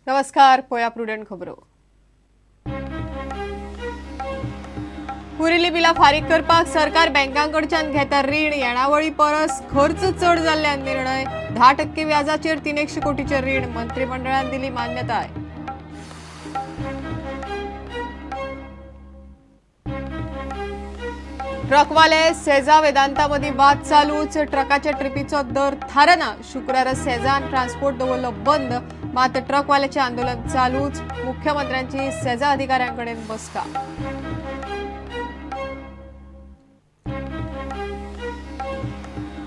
नमस्कार, पोया प्रुडंट खबरो. पुरिल्ली बिलां फारीक करपाक सरकार बँकांकडच्यान घेता रीण. येणावळी परस खर्च चड जाल्ल्यान निर्णय. 10% व्याजाचेर 300 कोटीचें रीण मंत्रिमंडळान दिली मान्यताय. ट्रकवाले सेजा वेदांता मदीं वाद चालूच. ट्रकाच्या ट्रिपीचो दर थारना. शुक्रारा सेजान ट्रान्सपोर्ट दवरलो बंद, मात ट्रकवाल्याचें आंदोलन चालूच. मुख्यमंत्र्यांची सेजा अधिकाऱ्यांकडेन बसका.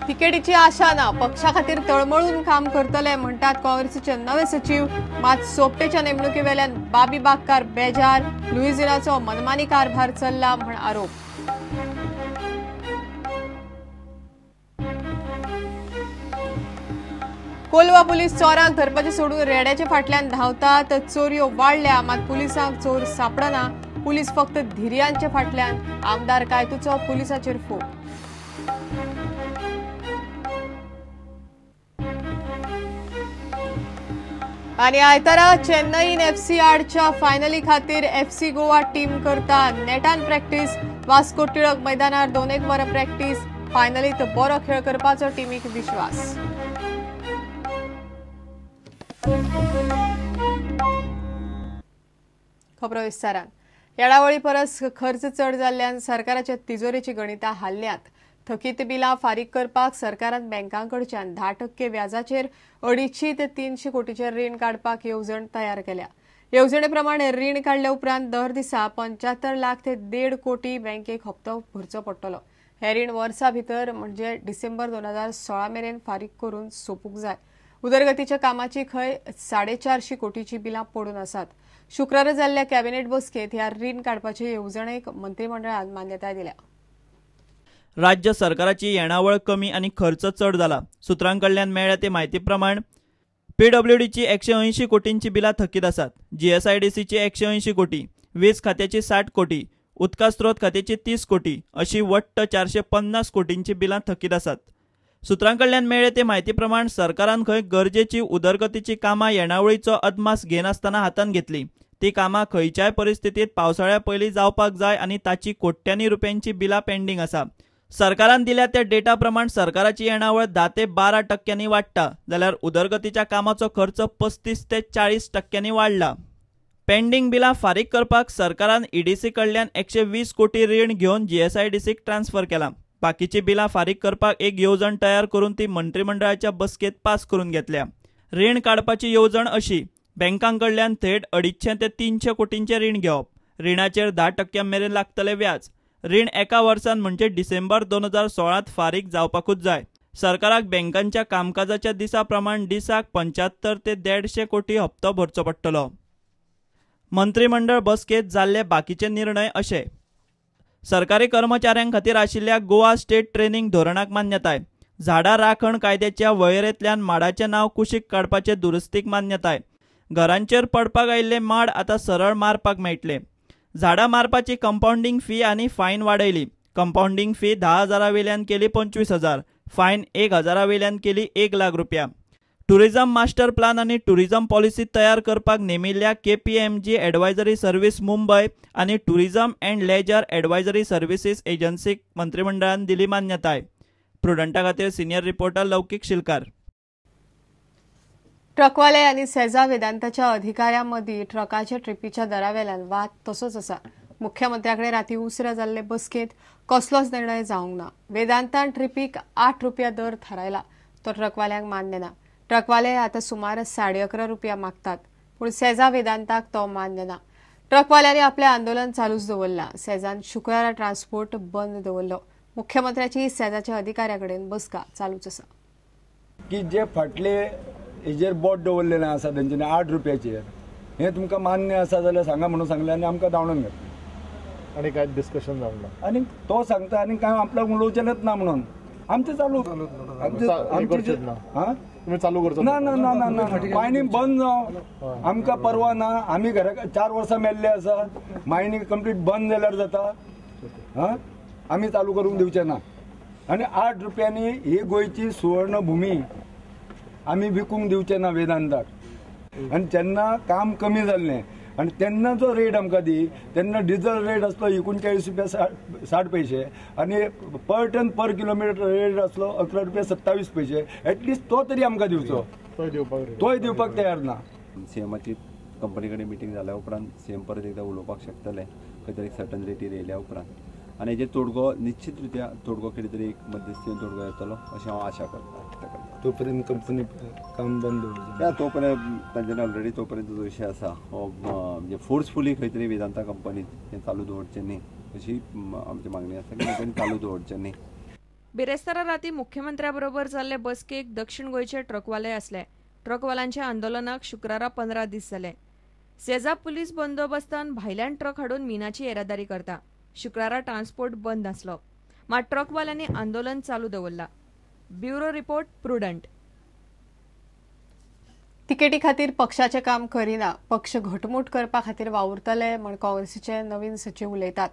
तिकेटीची आशा ना, पक्षा खातीर तळमळून काम करतले म्हणटात काँग्रेसीचे नवे सचीव. मात सोपटेच्या नेमणुकीवेल्यान बाबी बागकार बेजार. लुईझिनाचो मनमानी कारभार चल्ला म्हण आरोप. कोलवा पुलीस चोरांक धरपाचे सोडून रेड्याच्या फाटल्यान धांवतात. चोरयो वाडल्या, मात पुलिसांक चोर सापडना. पुलीस फक्त धिरयांच्या फाटल्यान. आमदार कायतूचो पुलिसाचेर फोग. आनी आयतारा चेन्नईन एफसी आडच्या फायनली खातीर एफसी गोवा टीम करता नेटान प्रॅक्टीस. वास्को टिळक मैदानार 2-1 वरां प्रॅक्टीस. फायनलीत बरो खेळ करपाचो टिमीक विश्वास. खबरो विस्तारान. येणावळी परस खर्च चड जाल्ल्यान सरकाराच्या तिजोरेची गणितां हाल्ल्यात. थकीत बिलां फारीक करपाक सरकारान बँकांकडच्यान 10% व्याजाचेर 250 ते 300 कोटीचें रीण काडपाक येवजण तयार केल्या. येवजणे प्रमाणे रीण काडल्या उपरांत दर दिसा 75 लाख ते 1.5 कोटी बँकेक हप्तो भरचो पडटलो. हें रीण वर्सा भितर म्हणजे डिसेंबर 2016 मेरेन फारीक करून सोंपूंक जाय. उदरगतीच्या कामाची खंय 450 कोटीची बिलां पडून आसात. शुक्रारा जाल्ल्या कॅबिनेट बसकेत ह्या रीण काडपाचे येवजणेक मंत्रिमंडळान मान्यताय दिल्या. राज्य सरकाराची येणावळ कमी आनी खर्च चड जाला. सुत्रां कडल्यान मेळ्ळ्या ते म्हायती प्रमाण पीडब्ल्यूडीची 180 कोटींची बिलां थकीत आसात. जीएसआयडीसीची 180 कोटी, वीज खात्याची 60 कोटी, उदका स्रोत खात्याची 30 कोटी अशी वट्ट 450 कोटींची बिलां थकीत आसात. सुत्रां कडल्यान मेळ्ळे ते म्हायती प्रमाण सरकारान खंय गरजेची उदरगतीची कामां येणावळीचो अदमास घेनासतना हातांत घेतली. ती कामां खंयच्याय परिस्थितीत पावसाळ्या पयलीं जावपाक जाय आनी ताची कोट्यांनी रुपयांची बिलां पेंडींग आसा. सरकारान दिल्या त्या डेटा प्रमाण सरकाराची येणावळ 10 ते 12% वाडटा, जाल्यार उदरगतीच्या कामाचो खर्च 35 ते 40% वाडला. पेंडींग बिलां फारीक करपाक सरकारान ईडीसी कडल्यान 120 कोटी रीण घेवन जीएसआयडीसीक ट्रान्सफर केलां. बाकीची बिलां फारीक करपाक एक येवजण तयार करून ती मंत्रिमंडळाच्या बसकेत पास करून घेतल्या. रीण काडपाची येवजण अशी: बँकांकडल्यान थेट 250 ते 300 कोटींचें रीण घेवप, रिणाचेर 10% मेरेन लागतलें व्याज, रीण एका वर्सान म्हणजे डिसेंबर 2016 फारीक जावपाकूच जाय. सरकाराक बँकांच्या कामकाजाच्या दिसा प्रमाण दिसाक 75 ते 150 कोटी हप्तो भरचो पडटलो. मंत्रिमंडळ बसकेत जाल्ले बाकीचे निर्णय अशे: सरकारी कर्मचाऱ्यां खातीर आशिल्ल्या गोवा स्टेट ट्रेनिंग धोरणाक मान्यताय, झाडां राखण कायद्याच्या वळेरेंतल्यान माडाचें नांव कुशीक काडपाचे दुरुस्तीक मान्यताय, घरांचेर पडपाक आयिल्ले माड आतां सरळ मारपाक मेळटले, झाडां मारपाची कंपाउंडिंग फी आनी फायन वाडयली. कंपाउंडिंग फी 10,000 वेल्यान केली 25,000, फायन 1,000 वेल्यान केली 1 लाख रुपया. टुरिझम मास्टर प्लान आनी टुरिझम पॉलिसी तयार करपाक नेमिल्ल्या केपीएमजी एडवायजरी सर्व्हिस मुंबय आनी tourism and leisure advisory services एजन्सीक मंत्रिमंडळान दिली मान्यताय. प्रुडंटा खातीर सिनियर रिपोर्टर लौकीक शिलकार. ट्रकवाले आनी सेजा वेदांताच्या अधिकाऱ्यां मदीं ट्रकाच्या ट्रिपीच्या दरावेल्यान वाद तसोच आसा. मुख्यमंत्र्याकडे राती उसरा जाल्ले बसकेंत कसलोच निर्णय जावंक ना. वेदांतान ट्रिपीक 8 रुपया दर थारायला, तो ट्रकवाल्यांक मान्य ना. ट्रकवाले आतां सुमार 11.5 रुपया मागतात, पूण सेजा वेदांताक तो मान्य ना. ट्रकवाल्यांनी आपलें आंदोलन चालूच दवरलां. सेजान शुक्रारा ट्रान्सपोर्ट बंद दवरलो. मुख्यमंत्र्याची सेजाच्या अधिकाऱ्या कडेन बसका चालूच आसा. की जे फाटले हेजेर बोट दवरलेलें आसा तेंच्यांनी 8 रुपयाचेर, हें तुमकां मान्य आसा जाल्यार सांगा म्हणून सांगलें आनी आमकां धांवडून घातलें. आनी कांय डिस्कशन जावंक ना आनी तो सांगता आनी कांय आपल्याक उलोवचेलेंच ना म्हणून आमचें चालू तुमी चालू करचो ना ना ना ना मायनींग बंद जावं, आमकां परवा ना. आमी घरा 4 वर्सां मेल्ले आसा, मायनींग कंप्लीट बंद जाल्यार जाता. हां, आमी चालू करूंक दिवचे ना. आनी 8 रुपयांनी ही गोंयची सुवर्णभुमी आमी विकूंक दिवचे ना वेदांताक. आनी जेन्ना काम कमी जाल्लें आनी तेन्ना जो रेट आमकां दी तेन्ना डिझल रेट आसलो 39 रुपया 60 पैसे आनी पर टन पर किलोमिटर रेट आसलो 11 रुपया 27 पैसे. एटलिस्ट तो तरी आमकां दिवचो, तोय दिवपाक तयार ना. सीएमाची कंपनी कडेन मिटींग जाल्या उपरांत सीएम परत एकदां उलोवपाक शकतले खंय तरी सर्टन रेटीर येयल्या उपरांत आनी हेजेर तोडगो निश्चित रित्या तोडगो कितें तरी एक मध्यस्थी तोडगो येतलो अशें हांव आशा करता. तोपर्यंत कंपनी काम बंद दवरचें. तो पर्यंत तांच्यानी ऑलरेडी तो पर्यंत जो विशय आसा हो म्हणजे फोर्सफुली खंय तरी वेदांता कंपनीत हें चालू दवरचें न्ही अशी आमची मागणी आसा की तांच्यानी चालू दवरचें न्ही. बिरेस्तारा राती मुख्यमंत्र्या बरोबर जाल्ले बसकेक दक्षिण गोंयचे ट्रकवाले आसले. ट्रकवाल्यांच्या आंदोलनाक शुक्रारा 15 दीस जाले. सेजा पुलीस बंदोबस्तान भायल्यान ट्रक हाडून मिनाची येरादारी करता. शुक्रारा ट्रान्सपोर्ट बंद आसलो, मात ट्रकवाल्यांनी आंदोलन चालू दवरला. Bureau report, Prudent. तिकेटी खातीर पक्षाचें काम करिना, पक्ष घटमूट करपा खातीर वावुरतले म्हण काँग्रेसीचे नवीन सचीव उलयतात.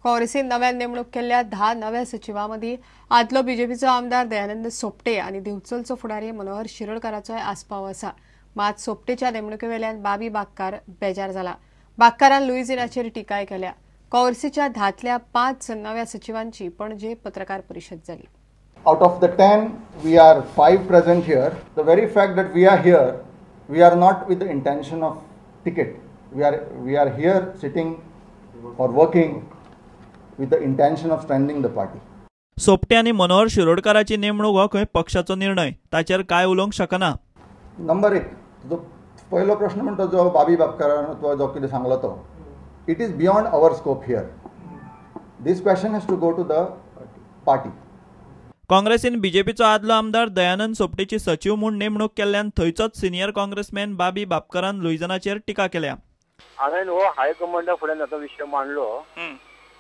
काँग्रेसीन नव्यान नेमणूक केल्ल्या 10 नव्या सचिवां मदीं आदलो बीजेपीचो आमदार दयानंद सोपटे आनी दिवचलचो फुडारी मनोहर शिरोडकाराचोय आस्पाव आसा. मात सोपटेच्या नेमणुके वेल्यान बाबी बागकार बेजार जाला. बागकारान लुईझिनाचेर टिकाय केल्या. काँग्रेसीच्या 10तल्या 5 नव्या सचिवांची पणजे पत्रकार परिशद जाली. Out of the 10, we are 5 present here. The very fact that we are here, we are not with the intention of ticket. We are here sitting or working with the intention of strengthening the party. Sopte आनी मनोहर शिरोडकाराची नेमणूक हो खंय पक्षाचो निर्णय, ताचेर काय उलोवंक शकना. नंबर 1, जो पयलो प्रश्न म्हणटा जो बाबी बाबकारान अथवा जो कितें सांगलो तो, it is beyond our scope here. This question has to go to the party. काँग्रेसीन बीजेपीचो आदलो आमदार दयानंद सोपटेची सचीव म्हूण नेमणूक केल्ल्यान थंयचोच सिनियर काँग्रेसमॅन बाबी बाबकारान लुईझनाचेर टिका केल्या. हांवें हो हायकमांडा फुड्यान आतां विशय मांडलो.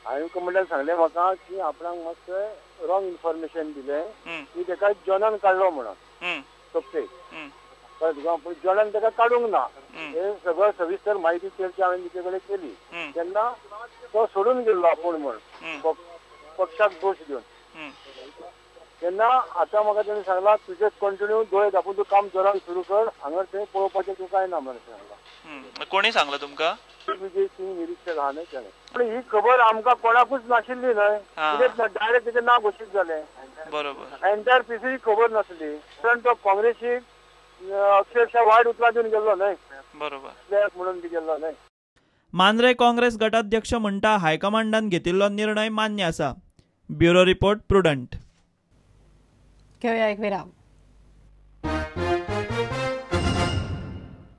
हायकमांडान सांगलें म्हाका की आपणाक मातशें रॉंग इन्फॉर्मेशन दिलें की ताका जॉनान काडलो म्हणून सोपटे, पूण जॉनान ताका काडूंक ना. हे सगळं सविस्तर म्हायती चर्चा हांवें तिचे कडेन केली तेन्ना तो सोडून गेल्लो आपूण म्हण पक्षाक दोश दिवन. तेन्ना आतां म्हाका तेणें सांगलां तुजें कंटिन्यू दोळे धापून तूं काम जोरान सुरू कर, हांगा थंय पळोवपाचें तूं कांय ना म्हणून सांगलां. कोणी सांगलां तुमकां? विजय सिंग निरीक्षक आहा न्हय तेणें. पूण ही खबर आमकां कोणाकूच नाशिल्ली न्हय, कितें डायरेक्ट तेजें नांव घोशीत जालें. बरोबर, एंटायर पीसीक खबर नासली, कारण तो काँग्रेसीक अक्षरशः वायट उतरां दिवन गेल्लो न्हय, बरोबर म्हणून बी गेल्लो न्हय. मांद्रे काँग्रेस गटाध्यक्ष म्हणटा हायकमांडान घेतिल्लो निर्णय मान्य आसा. Bureau report, Prudent. घेवया एक विराम.